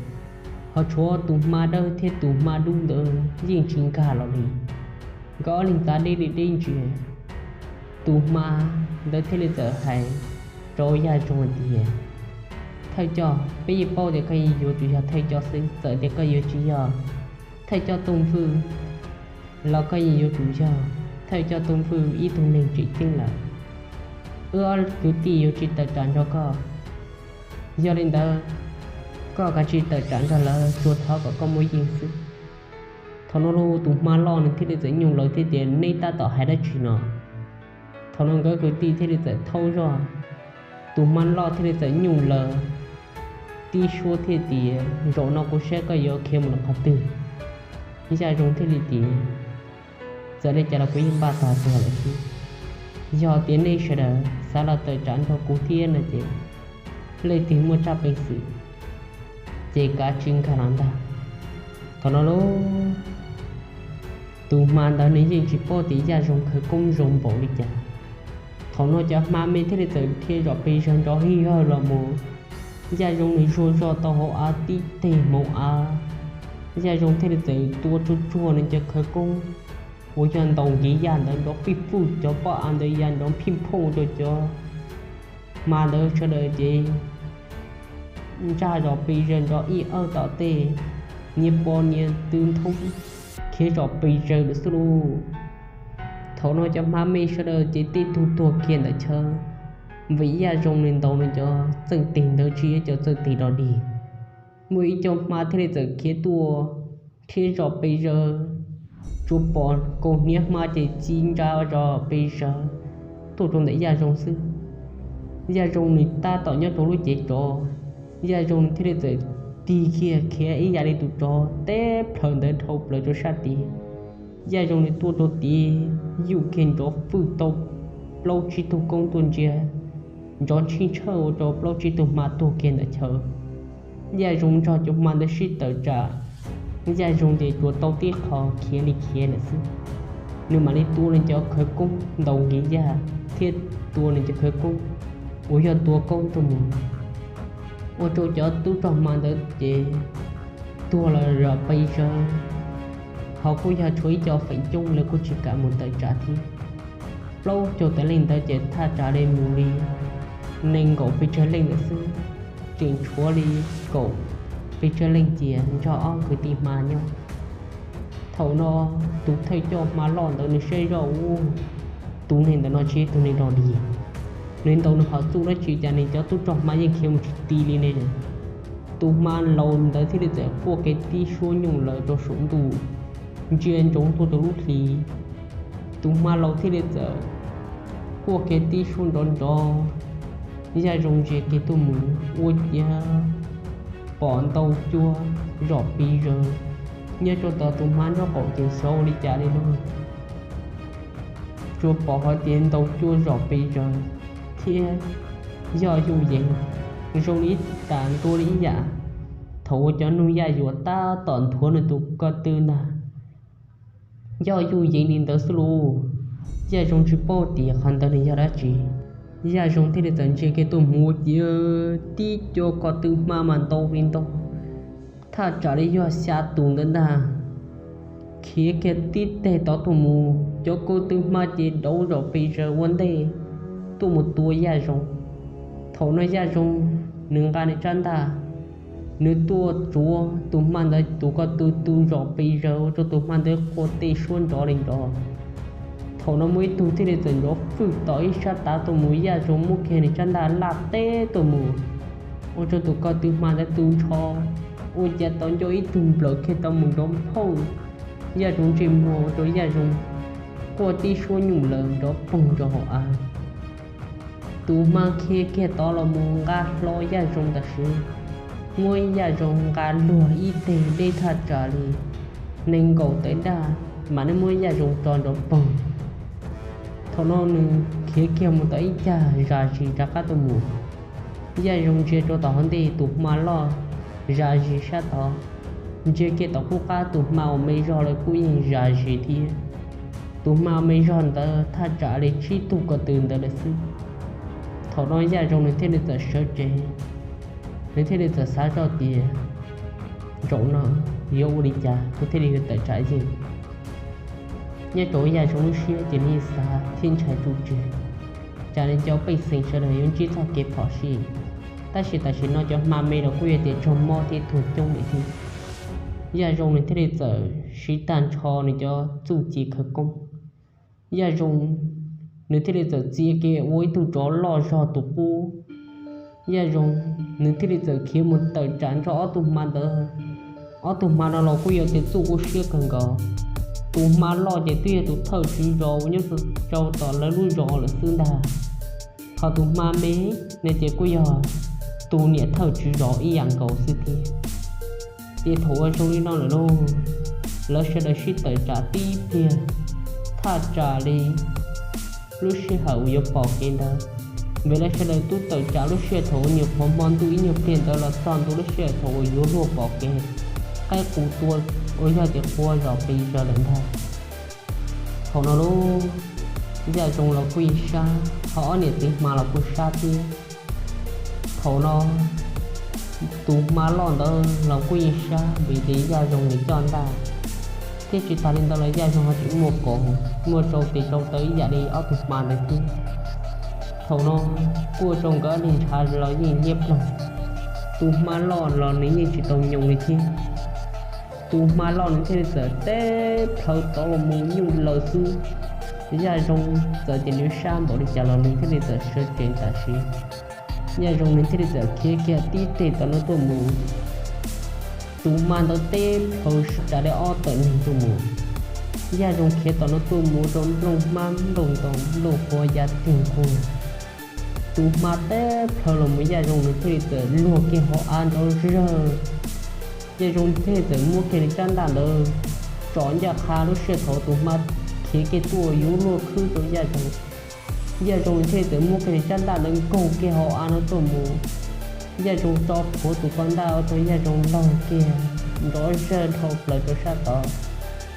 Ho tshuav tus hma dawb thiab tus hma dub ntawd yeej tsis nkag los li, nkawd ob leeg tav deb li deb ntsia. Tus hma ntawd thiaj li txawm hais rau Yaj Zoo hais tias, thawj coj, peb yeej paub tias koj yuav tsum yog thawj coj xwb, txawm tias koj yuav tsis yog thawj coj Tooj Vwj los koj yeej yuav tsum yog thawj coj Tooj Vwj ib tug neeg tseem ceeb lawm. Wb ob kwv tij yuav tsis tawm tsam nrog koj. Yog li ntawd, koj kav tsij tawm tsam nrog lawv, tsuas thov kom koj muaj yeej xwb. Thaum no los tus hma loj nws thiaj li txawm nyooj laws thiab tias, neb tab tom hais dab tsi no? Thaum no nkawd kwv tij thiaj li txawm thaub zog, tus hma loj thiaj li txawm nyooj laws tib suab thiab tias, zaum no kuv saib koj yuav khiav mus rau qhov twg. Yaj Zoo thiaj li tias, txawm li cas los kuv yeej npaj tog tuag lawm xwb. Yog tias nej sawv daws xav los tawm tsam nrog kuv thiab no ces leej twg muaj tsaj peev xwm ces kav tsij nkag los ntag. Thaum no los tus hma ntawd nws yeej tsis paub tias Yaj Zoo khawv koob zoo npaum li cas. Thaum no cov hma me thiaj li txawm dhia zom pes zaws nrov hig hawg los mus. Yaj Zoo nws zuag zog tau hauv av tib teg hmoov av. Yaj Zoo thiaj li txawm tua tsuag tsuag nws cov khawv koob uas yog ntaus nkiv yaj ntawd nrov fij fwj, cov pob av ntawd ya nrov phij phooj rau cov hma ntawd sawv daws ces ntsaj zom pes zaws nrov ib awj tom tej, niag pos niag tw nthoob khiav zom pes zaws lawm xwb lauj. Thaum no cov hma me sawv daws ces tej tug tuag kiag ntawm chaw, vim Yaj Zoo nws ntaus nws cov txawj tes ntawd tsis yog cov txawj tes dog dig. Muaj ib co hma thiaj li txawm khiav tuaj thiab zom pes zaws, tsuas pom kaus hniav hma ces txi ntsa zom pes zaws tuaj rau ntawm Yaj Zoo xwb. Yaj Zoo nws tab tom nyob rau lub cev tsov, Yaj Zoo nws thiaj li txawm tig kiag khiav ib yam li tus tsov teb plhaws ntawd dhau plaws rau sab tid. Yaj Zoo nws tuaj rau tid yuj kiag nrov fwj tau plaub tsib tug koob tuaj ntsia, nrov ntshij tshawj ua rau plaub tsib tug hma tuag kiag ntawm chaw. Yaj Zoo nrog cov hma ntawd sib tawm tsam, Yaj Zoo ces tsuas tau tib qho khiav li khiav lawm xwb. Nws mam li tua nws cov khawv koob ntaus nkiv yaj thiab tua nws cov khawv koob uas yog tua koob tuaj mus, ua rau cov tub rog hma ntawd ces tuag los zom pes zaws, ho kuj yog tshuav ib co feem coob lawv kuj tsis kam mus tawm tsam thiab. Plaub caug tawm leej ntawd ces thaj tsam li mus li nees nkaum pes tsawg leej lawm xwb, tseem tshuav li kaum pes tsawg leej cia nrog ob kwv tij hma nyob. Thaum no tus thawj coj hma loj ntawd nws saib zoj ua tus neeg ntawm no tsis yog tus neeg dog dig, nws ntaus nws hom txuj dab tsi cas nws cov tub rog hma yeej khiav mus tsis ti li ne. Tus hma laus ntawd thiaj li txawm quaj kiag tib suab nyooj laws rau saum ntuj, ntsia ntsoov tuaj rau lub hli. Tus hma laus thiaj li txawm quaj kiag tib suab nrov nrov. Yaj Zoo ntsia kiag tuaj mus ua ciav pom ntau cuab zom pes zaws nyob rau tom tus hma nraub qaum ces xyov ua li cas li lauj. Tsuas pom hais tias ntau cuab zom pes zaws thiab yog yuj yees zoo li ib tas ntua li ib yam thaum uas cov nug yaj yuam tab tom nthuav nws tus ko tw ntag. Yog yuj yees li ntawd xwb lauj. Yaj Zoo tsis paub tias qhov ntawd nws yog dab tsi. Yaj Zoo thiaj li txawm ntsia kiag tuaj mus ua ciav tib co ko tw hma mas ntau li ntau, thaj tsam li yog xya tus ntawd ntag. Khiav kiag tib teg tod tuaj mus, cov ko tw hma ces dauv zom pes zaws ua ntej tuaj mus tua Yaj Zoo. Thaum no Yaj Zoo nws nqa nws tsab ntaj, nws tuaj tsuav tus hma ntawd tus ko tw tw zom pes zaws ua rau tus hma ntawd quaj tej suab nrov li nrov. Thaum no muaj ib tug thiaj li txawm nrov fwj tom ib sab tav tuaj mus, Yaj Zoo muab kiag nws tsab ntaj laj teb tuaj mus, ua rau tus ko tw hma ntawd tw ntsho Ua cas tau nco ib tug nplawm kiag tau mus nrov phooj, Yaj Zoo ntsej muag ua rau Yaj Zoo quaj tib suab nyuj lawm nrov poog rau hauv av. Tus hma khiav kiag tod los mus nqa hlo Yaj Zoo tam sim, muab Yaj Zoo nqa luag ib teg deb thaj tsam li nees nkaum tawm daj, mas nws muab Yaj Zoo tso nrov poog. Thaum no nws khiav kiag mus tau ib cag zam zis rov qab tuaj mus. Yaj Zoo ntsia rau tom hauv ntej tus hma loj zam zis sab tod, ntsia kiag tom qub qab tus hma uas me zog lawm kuj yeej zam zis thiab. Tus hma me zog ntawd thaj tsam li tsib tug ko tw ntawd lawm xwb. Thaum no Yaj Zoo nws thiaj li txawm sawv tsees, nws thiaj li txawm xav zoj tias, zaum no yuav ua li cas kuv thiaj li tawm tsam yeej. Nyob rau Yaj Zoo lub siab ces nws xav thiab ntshai txuj tseg, tsam li cov pej xeem sawv daws yuav ntsib txoj kev phom sij, tab sis tam sim no cov hma me los kuj yog tias raug mob thiab tuag coob lawm thiab. Yaj Zoo nws thiaj li txawm siv tag nrho nws cov txuj ci khawv koob. Yaj Zoo nws thiaj li txawm txia kiag ua ib tug tsov loj zog tus qub. Yaj Zoo nws thiaj li txawm khiav mus tawm tsam nrog ob tug hma ntawd. Ob tug hma no los kuj yog tias txuj kuj siab kawg nkaus. Tus hma loj ces twb yog tus thawj tswv zos uas nyob rau tom lawv lub zos lawm xwb ntag. Ho tus hma me ne ces kuj yog tus niam thawj tswv zos ib yam nkaus xwb thiab. Ces thaum uas zoo li no lawm lauj, lawv sawv daws sib tawm tsam tib pliag thaj tsam li lub sij hawm uas yuav pom kev ntawd, vim lawv sawv daws twb tawm tsam lub sij hawm thaum uas nyuam qhuav hmo ntuj ib nyuag pliag ntawd los txog ntua lub sij hawm thaum uas yuav luag pom kev, qaib qus tua uas yog tias qua zom qis zawv lawm ntag. Thaum no lauj, Yaj Zoo los kuj yeej sab, ho ob niam txiv hma los kuj sab thiab. Thaum no tus hma loj ntawd los kuj yeej sab vim tias Yaj Zoo nws coj ntaj, thiab tsis tas li ntawd los Yaj Zoo ho tseem muaj kaus muaj rau tes rau taw ib yam li ob tug hma ntawd thiab. Thaum no kuj ua rau nkawd ob niag ntshav los yeej liab ploog. Tus hma loj los nws yeej tsis tau nyoos li thiab. Tus hma loj nws thiaj li txawm teb plhaw tod los mus nyuj lawm xwb. Yaj Zoo txawm tias nws sab npaum li cas los nws thiaj li txawm sawv tsees tam sim. Yaj Zoo nws thiaj li txawm khiav kiag tib teg tom no tuaj mus. Tus hma ntawd teb plhaw tsam li ob tawm neeg tuaj mus. Yaj Zoo khiav tom no tuaj mus rau nplooj hmab nplooj ntoo nplooj qhuav ya tiag nkuag. Tus hma teb plhaw los mus Yaj Zoo nws thiaj li txawm luag kiag hauv av nrov zawg. Yaj Zoo thiaj li txawm muab kiag nws tsab ntaj ntawd tsom ncaj qha lub sij hawm thaum tus hma khiav kiag tuaj yuav luag khwb rau Yaj Zoo. Yaj Zoo nws thiaj li txawm muab kiag nws tsab ntaj ntawd nkaug kiag hauv av no tuaj mus. Yaj Zoo tso plhuav tus ko ntaj ua rau Yaj Zoo laug kiag nrov zawg dhau plaws rau sab tod.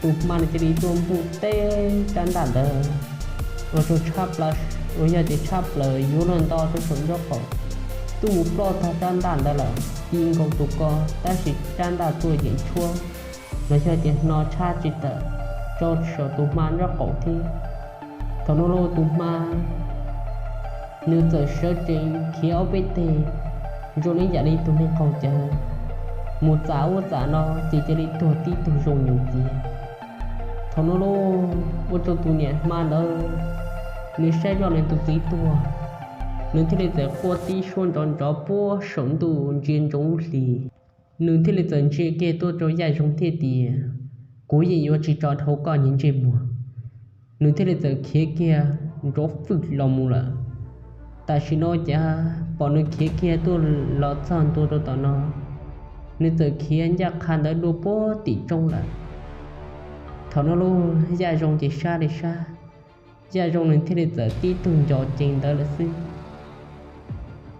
Tus hma nws cia li tuaj npuj teb tsab ntaj ntawd ua rau tshab plaws, uas yog tias tshab plaws yuav luag nto rau saum nraub qaum, tuaj mus ploj tag tsab ntaj ntawd lawm, ci nkaus tus ko, tab sis tsab ntaj tuaj yeem tshuab los yog tias hno tshab tsis tawm rau saum tus hma nraub qaum thiab. Thaum no lauj tus hma nws txawm sawv tsees khiav ob peb teg zoo li yam li tus neeg qaug cawv, mus txam ub txam no ces cia li tuag tib tug zoo nyoos cia. Thaum no lauj ua rau tus niam hma ntawd nws saib zoj nws tus txiv tuag, nws thiaj li txawm quaj tib suab nrov nrov puag saum ntuj ntsia ntsoov lub hli. Nws thiaj li txawm ntsia kiag tuaj rau Yaj Zoo thiaj tias, kuv yeej yuav tsis tso dhau koj niag ntsej muag. Nws thiaj li txawm khiav kiag nrov fwj los mus lawm. Tam sim no cas pom nws khiav kiag tuaj los txog ntua rau tom no, nws txawm khiav ncaj qha ntawd dua puag tim roob lawm. Thaum no lauj Yaj Zoo ces sab li sab, Yaj Zoo nws thiaj li txawm tib tug nco cees ntawd lawm xwb.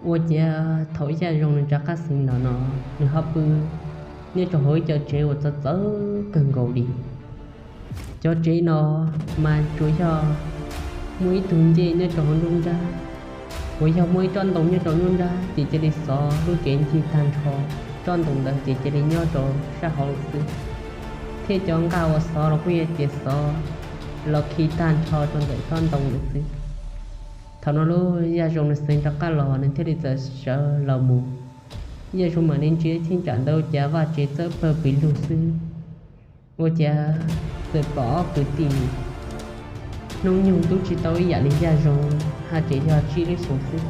Ua ciav thaum Yaj Zoo nws rov qab xeev los no, nws ho pw nyob rau hauv ib co tsev uas txawv txawv kawg nkaus li. Cov tsev no mas tsuas yog muaj ib tug ncej nyob rau hauv nruab nrab, uas yog muaj ib tsob ntoo nyob rau nruab nrab ces cia li xov lub tsev ncig tag nrho, tsob ntoo ntawd ces cia li nyob rau sab hauv lawm xwb. Thiab cov nqaj uas xov los kuj yog tias xov los khi tag nrho rau ntawm tsob ntoo lawm xwb. Thaum no lauj Yaj Zoo nws xeev rov qab los nws thiaj li txawm sawv los mus. Yaj Zoo mam li ntsia cheeb tsam ntawd ua cas vaj tsev txawb pawg pes lug xwb. Ua ciav txawm pom ob kwv tij hnub nyoog twb tsis tau ib yam li Yaj Zoo, haj tseem yog tsib lub xyoos xwb.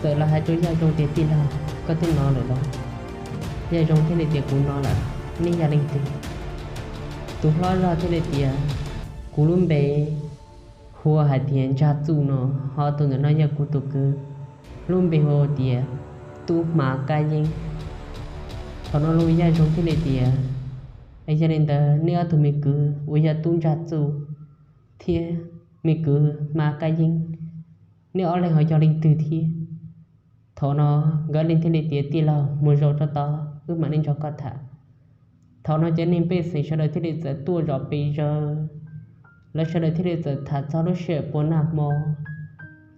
Txawm los hais rau Yaj Zoo tias, tij laug, koj twb no lawm los? Yaj Zoo thiaj li tias, Kuv no lawm, nej yog leej twg? Tus hlob zog thiaj li tias, Kuv lub npe hu ua hais tias Ntsaj Txuj no, ho tus ntawm no yog kuv tus kwv, lub npe hu tias Tub Hma Kab Yeeb. Thaum no los Yaj Zoo thiaj li tias, Es yog li ntawd nej ob tug me kwv uas yog Tub Ntsaj Txuj thiab me kwv Hma Kab Yeeb, nej ob leeg ho yog leej twg thiab? Thaum no nkawd leej thiaj li tias, Tij laug, mus zaum rau tod wb mam li nrog koj tham. Thaum no cov neeg pej xeem sawv daws thiaj li txawm tuaj zov pes zaws, lawv sawv daws thiaj li txawm tham txog lub sij hawm puag nag hmo,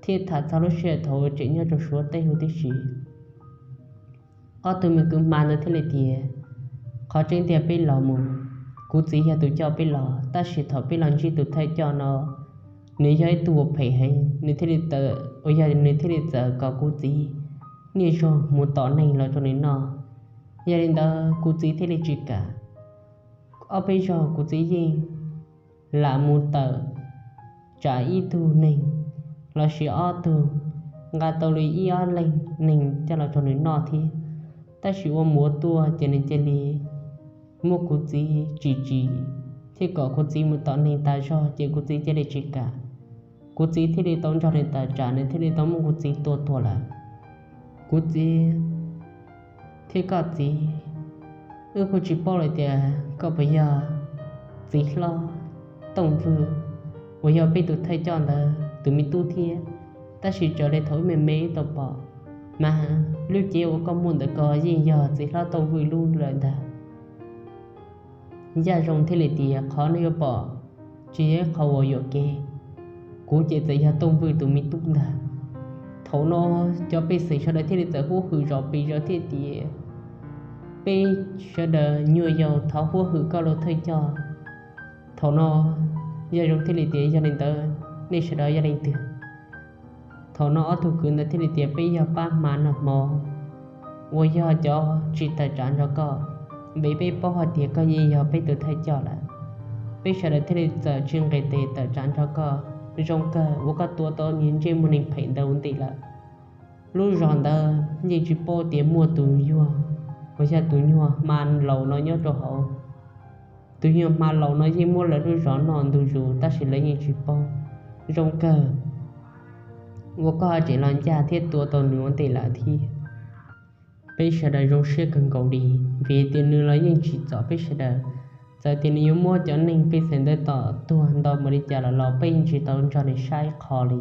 thiab tham txog lub sij hawm thaum tseem nyob rau Suav teb huv tib si. Ob tug me kwv Hma ntawd thiaj li tias, Qhov tseeb tiag peb los mus, kuv txiv yog tus coj peb los, tab sis thaum peb los ntsib tus thawj coj no, nws yog ib tug uas phem heev, nws thiaj li txawm, uas yog nws thiaj li txawm kom kuv txiv niaj zaus mus tom neeg los rau nws noj. Yog li ntawd kuv txiv thiaj li tsis kam. Ob peb zaug kuv txiv yeej lam mus tawm tsam ib tug neeg lossis ob tug, nqa tau li ib ob leeg neeg coj los rau nws noj thiab. Tab sis ua mus ua tuaj ces nws cia li muab kuv txiv tsim tsim, thiab kom kuv txiv mus tom neeg tas zog ces kuv txiv cia li tsis kam. Kuv txiv thiaj li tau nrog nws tawm tsam, nws thiaj li tau muab kuv txiv tua tuag lawm. Kuv txiv thiab koj txiv, wb kuj tsis paub lawm tias koj puas yog txiv hlob Tooj Vwj uas yog peb tus thawj coj ntawd tus me tub thiab, tab sis raws li thaum wb me me tau pom mas lub cev uas koj muaj ntawm ko yeej yog txiv hlob Tooj Vwj lub lawm ntag. Yaj Zoo thiaj li tias, Qhov nej yuav pom tsis yog ib qho uas yuam kev, kuv ces txawm yog Tooj Vwj tus me tub ntag. Thaum no cov pej xeem sawv daws thiaj li txawm huab hwm zom pes zaws thiab tias, Peb sawv daws nyuam yaus thov huab hwm koj los thawj coj. Thaum no Yaj Zoo thiaj li tias, Yog li ntawd nej sawv daws yog leej twg? Thaum no ob tug kwv ntawd thiaj li tias, Peb yog pab hma noj hmo uas yog cov tsis tawm tsam nrog koj, vim peb paub hais tias koj yeej yog peb tus thawj coj lawm. Peb sawv daws thiaj li txawm tsis nqis tes tawm tsam nrog koj. Zoo kawg uas koj tua tau niag ntsej muag neeg phem ntawd ua ntej lawm. Lub zos ntawd yeej tsis paub tias muaj tus yuag, uas yog tus nyuag hma laus no nyob rau hauv. Tus nyuag hma laus no yeej muab lawv lub zos noj ntu zus tab sis lawv yeej tsis paub. Zoo kawg uas koj tseem los ncaj thiab tua tau nws ua ntej lawm thiab. Peb sawv daws zoo siab kawg nkaus li, vim tias nws los yeej tsim txom peb sawv daws. Txawm tias nws yuav muab cov neeg pej xeem ntawd tom tuag nto npaum li cas lawm los peb yeej tsis tau nrog nws saib qho li,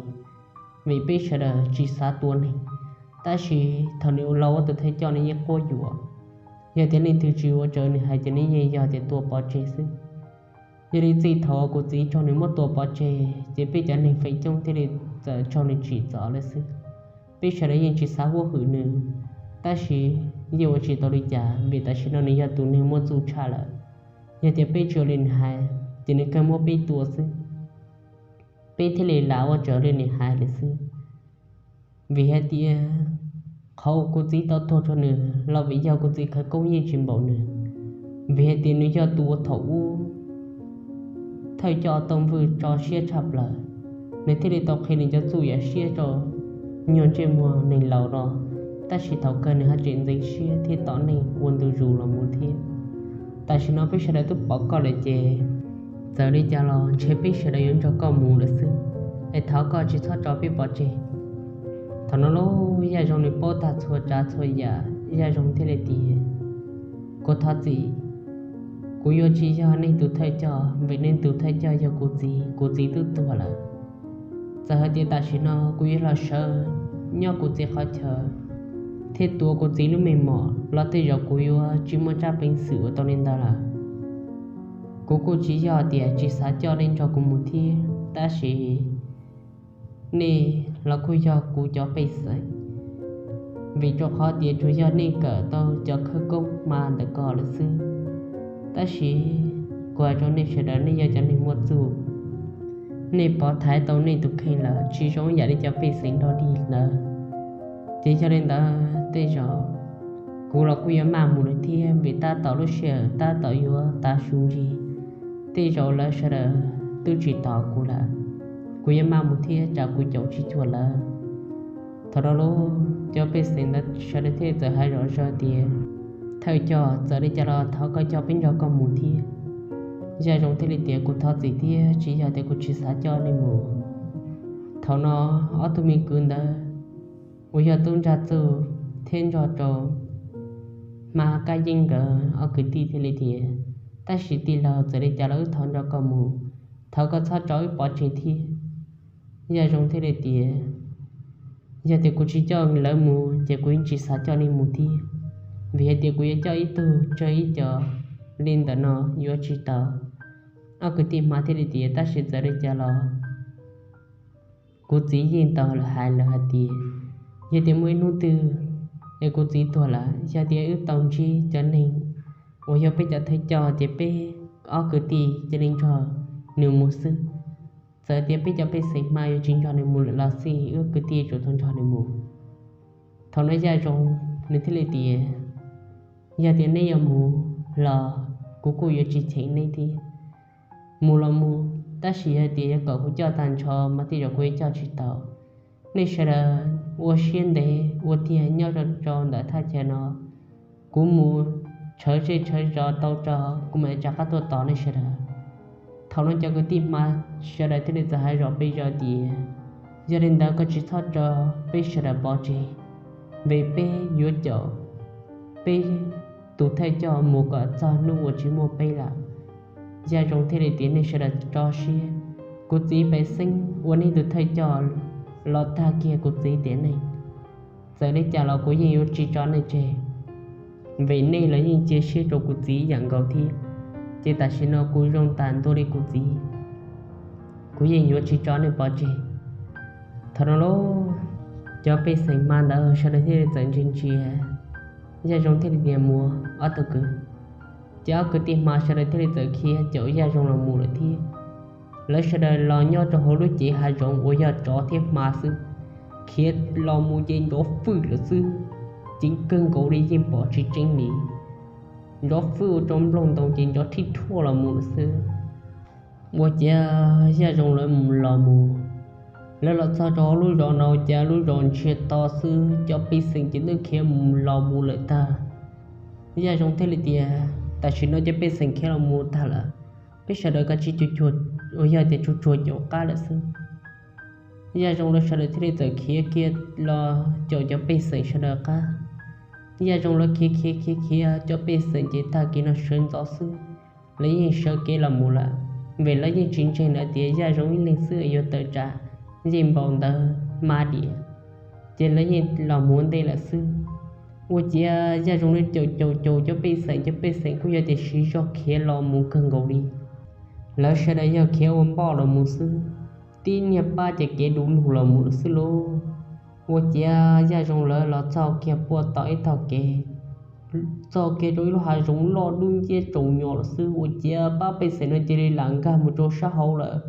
vim peb sawv daws tsis xav tua neeg. Tab sis thaum nws los ua tus thawj coj nws yeej quab yuam. Yog tias leej twg tsis ua raws nws hais ces nws yeej yog tias tua pov tseg xwb. Yog li txij thaum kuv txiv raug nws muab tua pov tseg ces peb cov neeg feem coob thiaj li txawm raug nws tsim txom lawm xwb. Peb sawv daws yeej tsis xav huab hwm nws, tab sis yeej ua tsis tau li cas vim tam sim no nws yog tus neeg muaj txuj tshaj lawm. Yog tias peb tsis ua li nws hais ces nws kawg muab peb tua xwb. Peb thiaj li lam ua raws li nws hais lawm xwb. Vim hais tias qhov uas kuv txiv tau tuag rau nws los vim yog kuv txiv khawv koob yeej tsis npaum nws. Vim hais tias nws yog tus uas thaum ub thawj coj Tooj Vwj tso siab tshaj plaws, nws thiaj li tau qhia nws cov txuj yam siab rau nyuag ntsej muag neeg laus no, tab sis thaum kawg nws ho tseem ntxeev siab thiab tom neeg ua ntu zus los mus thiab. Tam sim no peb sawv daws twb pom koj lawm ces txawm li cas los ntshe peb sawv daws yuav nrog koj mus lawm xwb, es thov koj tsis txhob tso peb pov tseg. Thaum no lauj, Yaj Zoo nws paub tag txhua tsav txhua yam, Yaj Zoo thiaj li tias, Kuv thov txim, kuv yuav tsis yog nej tus thawj coj, vim nej tus thawj coj yog kuv txiv, kuv txiv twb tuag lawm. Txawm hais tias tam sim no kuv yuav los sawv nyob kuv txiv qhov chaw thiab tua kuv txiv lub me mom los tej zaum kuv yuav tsis muaj tsab peev xwm ua tau li ntawd lawm. Kuv kuj tsis yog tias tsis xav coj nej nrog kuv mus thiab, tab sis nej los kuj yog kuv cov pej xeem, vim rau qhov tias tsuas yog nej kawm tau cov khawv koob hma ntawm ko lawm xwb. Tab sis kuv hais rau nej sawv daws, nej yog cov neeg muaj txuj, nej pov thaiv tau nej tus kheej lawm, tsis zoo yam li cov pej xeem dog dig ntawd. Ces yog li ntawd tej zaum kuv los kuj yuav maj mus lawm thiab, vim tab tom lub sij hawm tab tom yuav tav su ncig, tej zaum lawv sawv daws twb tsis tos kuv lawm. Kuv yuav maj mus thiab tsam kuv caum tsis cuag lawv. Thaum no lauj, cov pej xeem ntawd sawv daws thiaj txawm hais zom zaws tias, Thawj coj, txawm li cas los thov koj coj peb nrog koj mus thiab. Yaj Zoo thiaj li tias, Kuv thov txim thiab, tsis yog tias kuv tsis xav coj nej mus. Thaum no ob tug me kwv ntawd uas yog Tub Ntsaj Txuj thiab nrog rau Hmab Kab Yeeb nkawd ob kwv tij thiaj li tias, Tab sis tij laug, txawm li cas los wb thov nrog koj mus, thov koj txhob tso wb pov tseg thiab. Yaj Zoo thiaj li tias, Yog tias kuv tsis coj lawv mus ces kuv yeej tsis xav coj nej mus thiab, vim hais tias kuv yuav coj ib tug tsawg ib co li ntawm no yuav tsis tau. Ob kwv tij Hmab thiaj li tias, Tab sis txawm li cas los kuv txiv yeej tau hais lawm hais tias, yog tias muaj ib hnub twg es kuv txiv tuag lawm, yog tias wb tau ntsib cov neeg uas yog peb cov thawj coj ces peb ob kwv tij cia li nrog nws mus xwb. Txawm tias peb cov pej xeem Hmab yuav tsis nrog nws mus lawm los xij, wb kwv tij yuav tsum tau nrog nws mus. Thaum no Yaj Zoo nws thiaj li tias, Yog tias nej yuav mus los kuv kuj yuav tsis cheem nej thiab. Mus los mus, tab sis yog tias yuav kom kuv coj tag nrho mas tej zaum kuv yuav coj tsis tau. Nej sawv daws ua siab ntev ua tiag nyob rau ntawm thaj chaw no, kuv mus tshawv zej tshawv zos tau tso kuv mam rov qab tuaj tos nej sawv daws. Thaum no cov kwv tij Hmab sawv daws thiaj li txawm hais zom pes zos tias, Yog li ntawd koj tsis txhob tso peb sawv daws pov tseg, vim peb yuav caum peb tus thawj coj mus kom txog hnub uas tsis muaj peb lawm. Yaj Zoo thiaj li tias, Nej sawv daws tso siab, kuv txiv pem xeeb ua nej tus thawj coj los tag kiag kuv txiv tiam neej. Txawm li cas los kuv yeej yuav tsis tso nej tseg, vim nej los yeej cia siab rau kuv txiv ib yam nkaus thiab. Ces tam sim no kuv zoo tas ntua li kuv txiv, kuv yeej yuav tsis tso nej pov tseg. Thaum no lauj, cov pej xeem Hmab ntawd sawv daws thiaj li txawm ntsia ntsia Yaj Zoo thiaj li tias, Mus ob tug kwv. Ces ob kwv tij Hmab sawv daws thiaj li txawm khiav caum Yaj Zoo los mus lawm thiab. Lawv sawv daws los nyob rau hauv lub cev hav zoov uas yog tsov thiab hma xwb, khiav los mus ces nrov fwj lawm xwb, ceev kawg nkaus li yeej pom tsis tseeb li. Nrov fwj ua rau nplooj ntoo ces nrov thib thuaj los mus lawm xwb. Ua ciav Yaj Zoo lawv los mus, lawv los txog rau hauv lub zos no ua ciav lub zos ntsiag to xwb, cov pej xeem ces twb khiav los mus lawm tag. Yaj Zoo thiaj li tias, Tam sim no cov pej xeem khiav los mus tag lawm, peb sawv daws kav tsij cuag cuag, uas yog tias tsuag tsuag caum qab lawm xwb. Yaj Zoo lawv sawv daws thiaj li txawm khiav kiag los caum cov pej xeem sawv daws qab. Yaj Zoo lawv khiav khiav khiav khiav cov pej xeem ces tag kis no sawv ntxov xwb, lawv yeej sawv kev los mus lawm, vim lawv yeej tsis ntseeg lawm tias Yaj Zoo ib leeg xwb yuav tawm tsam yeej npaum ntawd hma diam, ces lawv yeej los mus ua ntej lawm xwb. Ua ciav Yaj Zoo lawv caum caum caum cov pej xeem, cov pej xeem kuj yog tias siv zog khiav los mus kawg nkaus li. Lawv sawv daws yog khiav ua npoj los mus xwb, tib niag pab ces kev du lug los mus lawm xwb lauj. Ua ciav Yaj Zoo lawv los txog kiag puag tom ib tog kev, txog kiag rau ib lub hav zoov loj dub nciab tsaus nyos lawm xwb. Ua ciav pab pej xeem no cia li lam nkag mus rau sab hauv lawm.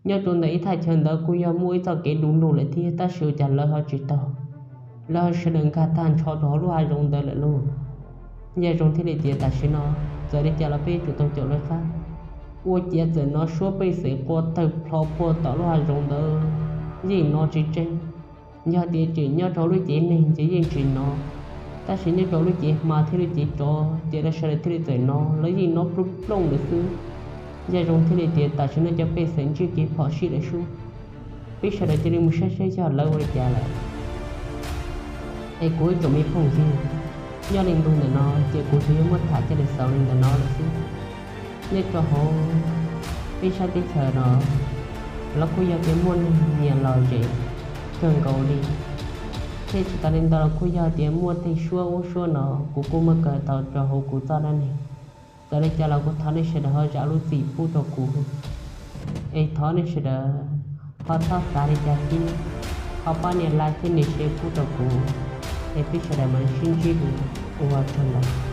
Nyob rau ntawm ib thaj chaw ntawd kuj yog muaj ib txoj kev du lug lawm thiab, tab sis ua cas lawv ho tsis taug, lawv ho sawv daws nkag tag nrho rau hauv lub hav zoov ntawd lawm lauj. Yaj Zoo thiaj li tias, Tam sim no txawm li cas los peb yuav tsum tau caum lawv qab. Ua ciav txawm hnov suab pej xeem qua tawg plho puag tom lub hav zoov ntawd, yeej hnov tsis tseeb. Yog tias tseem nyob rau lub cev neeg ces yeej tsis hnov, tab sis nyob rau lub cev hma thiab lub cev tsov ces lawv sawv daws thiaj li txawm hnov, lawv yeej hnov plooj plooj lawm xwb. Yaj Zoo thiaj li tias, Tam sim no cov pej xeem ntsib kev phom sij lawm sub, peb sawv daws cia li mus saib saib yog lawv ua li cas lawm. Es kuv ib tsoom me phooj ywg, nyob li ntu ntawm no ces kuv tsuas yuav muab tham cia li xaus li ntawm no lawm xwb. Nyob rau hauv peb sab teb chaws no los kuj yog tias muaj neeg nyiam lom zem kawg nkaus li, thiab tsis tas li ntawd los kuj yog tias muaj tej suab ub suab no kuv kuj muab kaw tau rau hauv kuv txoj dab neeg. Txawm li cas los kuv thov nej sawv daws ho zam lub txim pub rau kuv, es thov nej sawv daws ho txhob xav li cas thiab, ho pab nias like thiab nias share pub rau kuv, es peb sawv daws mam sib ntsib dua, ua tsaug ntau.